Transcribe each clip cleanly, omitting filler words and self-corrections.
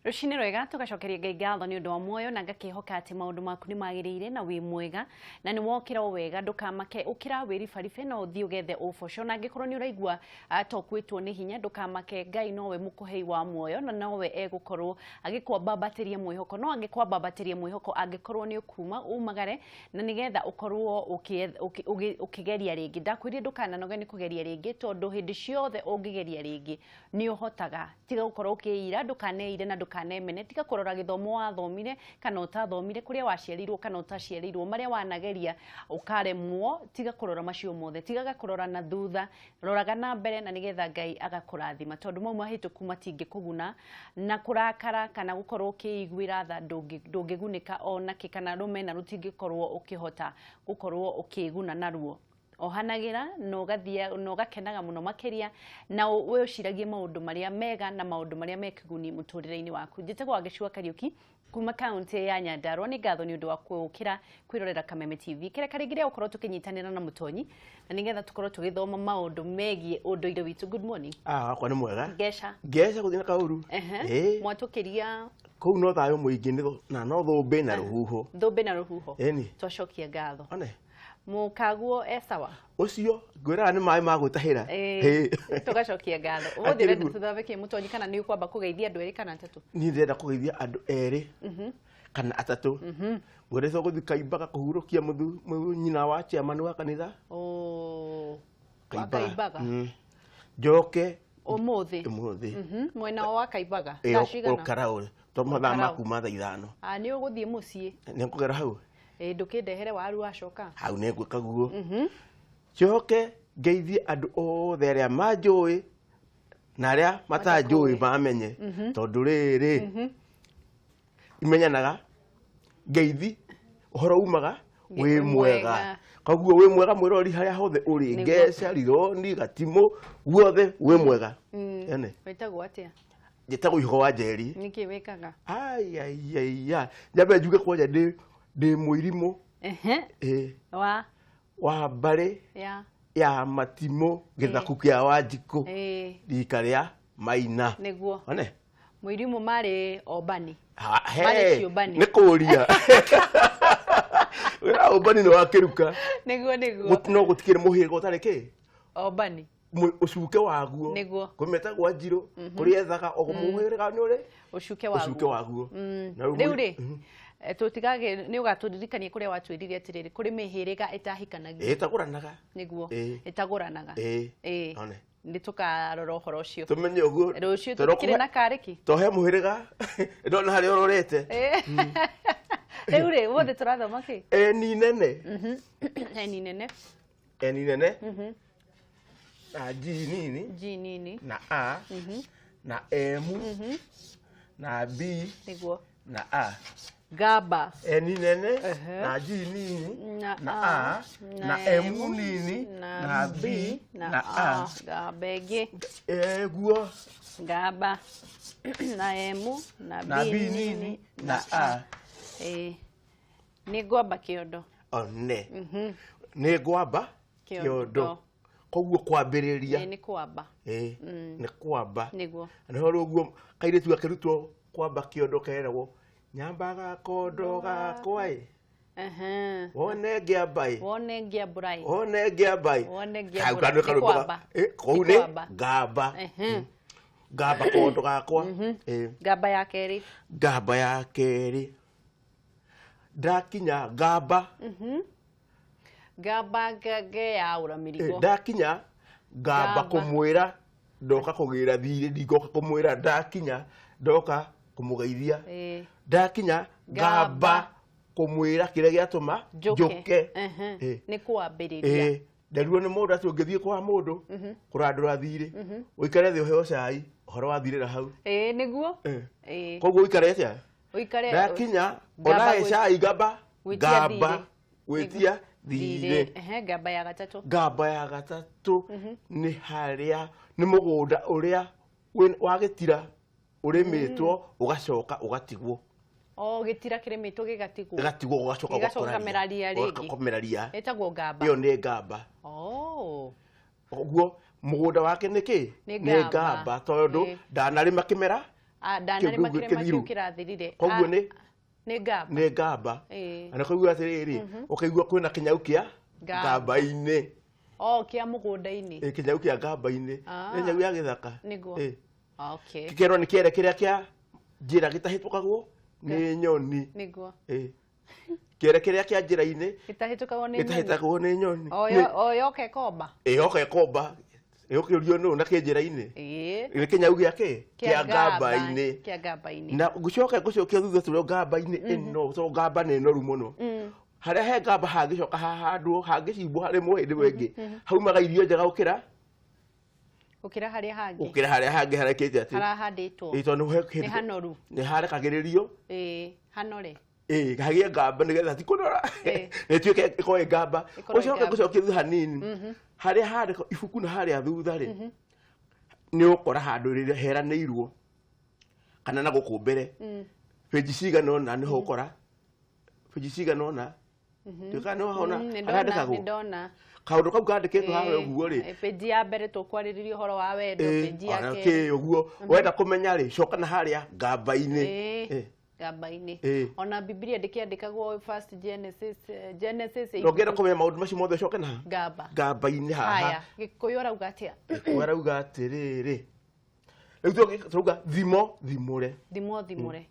Rũcinĩ rwega, tũgacokeria Ngai ngatho nĩ ũndũ wa muoyo na ngakĩhoka atĩ maũndũ maku nĩ magĩrĩire na wĩ mwega na nĩ wokĩra o wega. Ndũkamake, ũkĩra wĩribaribe na ũthiĩ ũgethe ũboco, na angĩkorwo nĩ ũraigua ta ũkuĩtwo nĩ hinya, ndũkamake. Ngai nowe mũkũhei wa muoyo na nowe egũkorwo agĩkwambambatĩria mwĩhoko, no angĩkwambambatĩria mwĩhoko angĩkorwo nĩ ũkuma umagare na nĩgetha ũkorwo ũkĩgeria rĩngĩ. Ndakwĩrire ndũkananoge nĩ kũgeria rĩngĩ, tondũ hĩndĩ ciothe ũngĩgeria rĩngĩ nĩ ũhotaga. Tiga gũkorwo ũkĩira, ndũkaneire na ndũkanemene. Tiga kũrora gĩthomo wathomire kana ũtathomire, kũrĩa waciarĩirwo kana ũtaciarĩirwo, marĩa wanageria ũkaremwo. Tiga kũrora macio mothe, tigaga kũrora na thutha, roraga na mbere na nĩgetha Ngai agakũrathima, tondũ mau mahĩtũku matingĩkũguna na kũrakara kana gũkorwo ũkĩiguĩra tha. Ndũngĩgunĩka onakĩ, kana rũmena rũtingĩkorwo ũkĩhota gũkorwo ũkĩguna naruo. Ohanagĩra na ũgathiĩ na ũgakenaga mũno makĩria, na we ũciragie maũndũ marĩa mega na maũndũ marĩa me kĩguni mũtũrĩre-inĩ waku. Njĩtagwo Wangeci wa Kariũki kuma kaunti ya Nyandarua. Nĩ ngatho nĩ ũndũ wa gũkĩra kwĩrorera Kameme TV. Kĩreka rĩngĩ rĩa gũkorwo tũkĩnyitanĩra na Mũtonyi na nĩgetha tũkorwo tũgĩthoma maũndũ megiĩ ũndũire witũ. Good morning. Ah, wakwa nĩ mwega. Ngeca. Ngeca gũthiĩ na kaũru. Ĩĩ. Mwatũkĩria. Kũu no thayũ mũingĩ na no thũmbĩ na rũhuho. Thũmbĩ na rũhuho. Ĩni. Twacokia ngatho. One. Mũkaguo e sawa? Ũcio ngwĩraga nĩ maĩ ma gwĩtahĩra. Tũgacokia ngatho. Ũmũthĩ Akĩrĩ ũrenda guo. tũthome kĩ, Mũtonyi, kana nĩ ũkwamba kũgeithia andũ erĩ kana atatũ? Niĩ ndĩrenda kũgeithia andũ erĩ kana atatũ. Ngwĩrĩtwo gũthiĩ Kaimbaga kũhurũkia nyina wa chairman wa kanitha. Oh, wa Kaimbaga. Njoke. Ũmũthĩ? Ũmũthĩ. Mwena wa Kaimbaga. Thaa cigana? Ũkaraũ to mathaa ma Ũkaraũ. kuma thaa 5. Ah, nĩ ũgũthiĩ mũciĩ? Nĩ ngũgera hau. Ĩ, ndũkĩndehere waru wacoka. Hau nĩ ngwĩka guo. Njoke ngeithie andũ othe arĩa manjũĩ na arĩa matanjũĩ mamenye, tondũ rĩrĩ imenyanaga ngeithi ũhoro umaga wĩ Wĩ mwega. Mwega. Koguo wĩ mwega mwĩrori harĩa hothe ũrĩ. Ngeca, Rironi, Gatimũ, guothe wĩ mwega ene. Wĩtagwo atĩa? Njĩtagwo Ihogo wa Njeri. Nĩkĩ wĩkaga? Aiaiaia, nyambe njuge kwanja ndĩ mũirimũ. Ĩ. Wa? Wa mbarĩ ya ya Matimũ, gĩthaku kĩa Wanjikũ, rika rĩa Maina. One. Mũirimũ marĩ ombani? He, Marĩ ciũmbani. Nĩ kũria wĩra ũmbani nĩ wa kĩruka. Nĩguo. No gũtikĩrĩ mũhĩrĩga ũtarĩ kĩ Ombani. Ũcuke waguo. Kwĩ metagwo Anjirũ, kũrĩ ethaga o mũhĩrĩga nĩ ũrĩ ũcuke ũcuke waguo. Waguo. Na rĩu Rĩu rĩ, tũtigage nĩ ũgatũririkania kũrĩa watwĩrire atĩrĩrĩ, kũrĩ mĩhĩrĩga ĩtahikanagia. Ĩtagũranaga. Nĩguo. Ĩtagũranaga. Ĩ. One. Nĩ tũkarora ũhoro ũcio. Tũmenye ũguo. Rũciũ Tondũ tũtikĩrĩ na karĩki. To he mũhĩrĩga ndona harĩa ũrorete. Rĩu rĩ, ũmũthĩ tũrathoma kĩ? Eni nene. Eni nene. Eni nene na G nini. G nini. Na A na M na B na A. Ngamba. Eni nene na G nini na na A na M nini na B na A. Ngamba ĩngĩ. Eguo. Ngamba na M na na B B nini na A. Ĩ, nĩ ngwamba kĩondo. One, nĩ ngwamba kĩondo. Kĩondo, koguo kwambĩrĩria. Ĩ, nĩ kwamba. Ĩ, nĩ kwamba. Nĩho rĩu ũguo kairĩtu gakĩrutwo kwamba kĩondo keragwo, "Nyambaga kondo gakwa ĩ, wone ngĩamba ĩ." Wone ngĩambũra ĩ. Wone ngĩamba ĩ. Wone Kau ngĩambũra. kanua Nĩ karwĩmbo kwamba. Ĩ, kũu Nĩ nĩ kwamba. ngamba. Ngamba kondo gakwa. Ĩ. Ngamba ya kerĩ. Ngamba ya kerĩ, ndakinya ngamba. Ngamba ngeyaũra mĩrigo. Ndakinya ngamba Ngamba. Kũmwĩra ndoka kũgĩra thirĩ, ndingoka kũmwĩra ndakinya ndoka kũmũgeithia. Ndakinya Ngamba. Ngamba kũmwĩra kĩrĩa gĩatũma njũke. Njũke. Nĩ kwambĩrĩria. Nderirwo nĩ mũndũ atĩ ũngĩthiĩ kwa mũndũ kũrandũra thirĩ, ũikare thĩ ũheo cai, ũhoro wathirĩra hau. Ĩ, nĩguo. Koguo ũikare atĩa? Ũikare. Ndakinya Ngamba onahe cai, ngamba gwĩtia ngamba thirĩ. Gwĩtia thirĩ. Ngamba ya gatatũ. Ngamba ya gatatũ nĩ harĩa nĩ mũgũnda ũrĩa wa gĩtira ũrĩmĩtwo ũgacoka ũgatigwo. O gĩtira kĩrĩmĩtwo gĩgatigwo. Gĩgatigwo, gũgacoka gĩgacoka gũgakũra kũmera ria rĩngĩ. Gũgacoka ria. Ĩtagwo ngamba. Ĩyo nĩ ngamba. Ũguo mũgũnda wake nĩ kĩ? Nĩ Nĩ ngamba. Ngamba, tondũ ndanarĩma kĩmera. Ndanarĩma Kĩu kĩrĩma kĩthiru. kĩu kĩrathirire. Koguo Ah, nĩ ngamba. Nĩ ngamba. Ĩĩ. Na kũigua atĩrĩrĩ, ũkaigua kwĩna kĩnyau kĩa Ngamba. ngamba-inĩ. O kĩa mũgũnda-inĩ. Ĩ, kĩnyau kĩa ngamba-inĩ. Ah. Nĩ nyau ya gĩthaka. Nĩguo. Ĩ. Okay. Gĩkerwo nĩ kĩere kĩrĩa kĩa njĩra gĩtahĩtũkagwo nĩ nyoni. Nĩguo. Ĩ. Kĩere kĩrĩa kĩa njĩra-inĩ gĩtahĩtũkagwo nĩ nyoni. Gĩtahĩtagwo nĩ nyoni. O o yoka ĩkomba. Ĩ, yoka ĩkomba, ĩgũkĩũrio nũ na kĩ njĩra-inĩ. Ĩĩ. Nĩ kĩnyau gĩa kĩ? Kĩa ngamba-inĩ. Kĩa ngamba-inĩ. Na ngũcoka ngũcokia thutha tũrĩ o ngamba-inĩ ĩno, tondũ ngamba nĩ noru mũno. Harĩa he ngamba hangĩcoka hahandwo, hangĩcimbwo harĩmwo hĩndĩ ĩmwe ĩngĩ, haumaga irio njega gũkĩra gũkĩra harĩa hangĩ. Gũkĩra harĩa hangĩ harekĩte atĩ Harahandĩtwo. Ĩ, tondũ Nĩ hanoru. Nĩ harekagĩrĩrio. Ĩĩ, hanore. Ĩ, hagĩe ngamba nĩgetha ti kũnora. Ĩ. Nĩ ĩtuĩke ĩkorwo ĩ ngamba. Ĩkorwo ĩ Ũcoke ngamba. ngũcokie thutha hanini, harĩa handĩkwo ibuku na harĩa thutha rĩ, nĩ ũkora handũ rĩrĩa heranĩirwo kana na gũkũ mbere, page cigana ũna nĩho ũkora page cigana ũna. Nduĩka nĩ wahona Mm, nĩ harĩa ndona, handĩkagwo nĩ ndona. Kaũndũ kau kandĩkĩtwo haha Ĩĩ, ũguo rĩ. ĩ, page ya mbere tũkwarĩrĩria ũhoro wa wendo, page ya Ona kerĩ. kĩ ũguo wenda kũmenya rĩ, coka na harĩa ngamba-inĩ. Ĩĩ, Ĩ. ngamba-inĩ. Ĩĩ. Ona Bibilia ndĩkĩandĩkagwo first Genesis, Genesis. Na ũngĩenda kũmenya maũndũ macio mothe, ũcoke na Ngamba. ngamba-inĩ haha. Haya, Gĩkũyũ arauga atĩa? Gĩkũyũ arauga atĩrĩrĩ, rĩu tũrauga thimo thimũre. Thimo thimũre.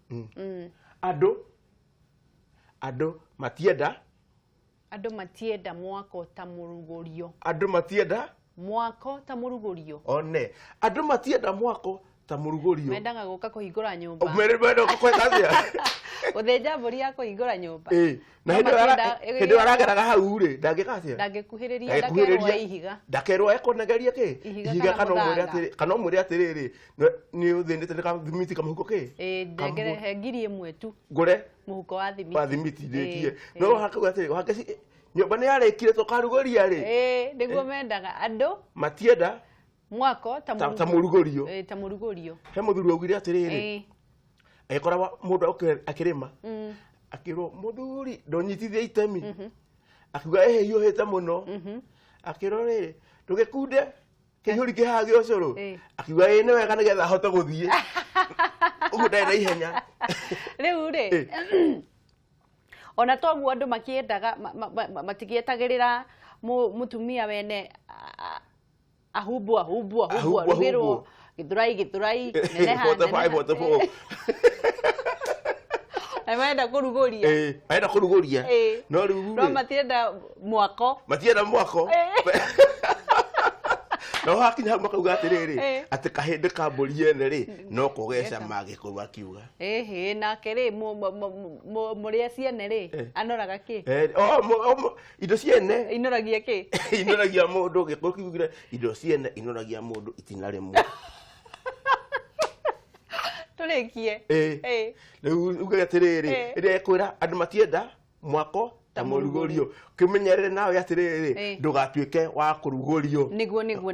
Andũ matienda. Andũ matienda mwako ta mũrugũrio. Andũ matienda Mwako ta mũrugũrio. One, andũ matienda mwako ta mũrugũrio. Mendaga gũka kũhingũra nyũmba. Menda kweka atĩa? Gũthĩnja mbũri ya kũhingũra nyũmba. Ĩ, na No hĩndĩ ĩyo matienda- hĩndĩ ĩyo arageraga hau rĩ, ndangĩka atĩa? Ndangĩkuhĩrĩria, ndakerwo Ndangĩkuhĩrĩria. ihiga. Ndakerwo ekũnegeria kĩ? Ihiga Ihiga, kana kana ũmwĩre mũthanga. atĩrĩ, kana ũmwĩre atĩrĩrĩ, nĩ ũthĩnĩte nĩ kathimiti kamũhuko kĩ? Ĩ, ndengere he 1000 tu. Ngũre Mũhuko wa thimiti. Wa thimiti ndĩkie. Ĩ, No ĩ. hakauga atĩrĩ, wangeci nyũmba nĩ yarĩkire tũkarugũria rĩ. Ĩ, nĩguo mendaga andũ Matienda mwako ta ta mũrugũrio. Ĩ, ta mũrugũrio. He mũthuri augire atĩrĩrĩ, Ĩ. agĩkora mũndũ akĩrĩma, akĩrwo, "Mũthuri, ndũnyitithie itemi." Akiuga, "Ĩhĩ, hiũhĩte mũno." Akĩrwo rĩrĩ, "Ndũgĩkunde kĩihũri kĩhaha gĩa ũcũrũ." Ĩ. Akiuga, "Ĩ, nĩ wega, nĩgetha ahote gũthiĩ ũguo ndarĩ na ihenya." Rĩu rĩ, Ĩ. ona toguo andũ makĩendaga matigĩetagĩrĩra mũtumia wene ahumbwo ahumbwo ahumbwo, Ahumbwo, arugĩrwo ahumbwo. Gĩthũrai gĩthũrai neneha. 45, 44. Na marenda kũrugũria. Ĩ, arenda kũrugũria. Ĩ. No rĩu no rĩ, matienda mwako. Matienda mwako. Ĩ. No hakinya hau makauga atĩrĩrĩ, Ĩ. atĩ kahĩndĩ ka mbũri ene rĩ, no kũgeca magĩkũyũ akiuga. Ĩhĩ, nake rĩ, mũrĩa ciene rĩ, Ĩ. anoraga kĩ? Eh, o indo ciene Inoragia kĩ? Inoragia mũndũ. Gĩkũyũ kiugire indo ciene inoragia mũndũ itina rĩmwe. Tũrĩkie. Ĩ. Ĩ. Rĩu uge atĩrĩrĩ, Ĩ. ĩrĩa ĩkwĩra andũ matienda mwako ta mũrugũrio, kĩmenyerere nawe atĩrĩrĩ, Ĩ. ndũgatuĩke wa kũrugũrio. Nĩguo, nĩguo.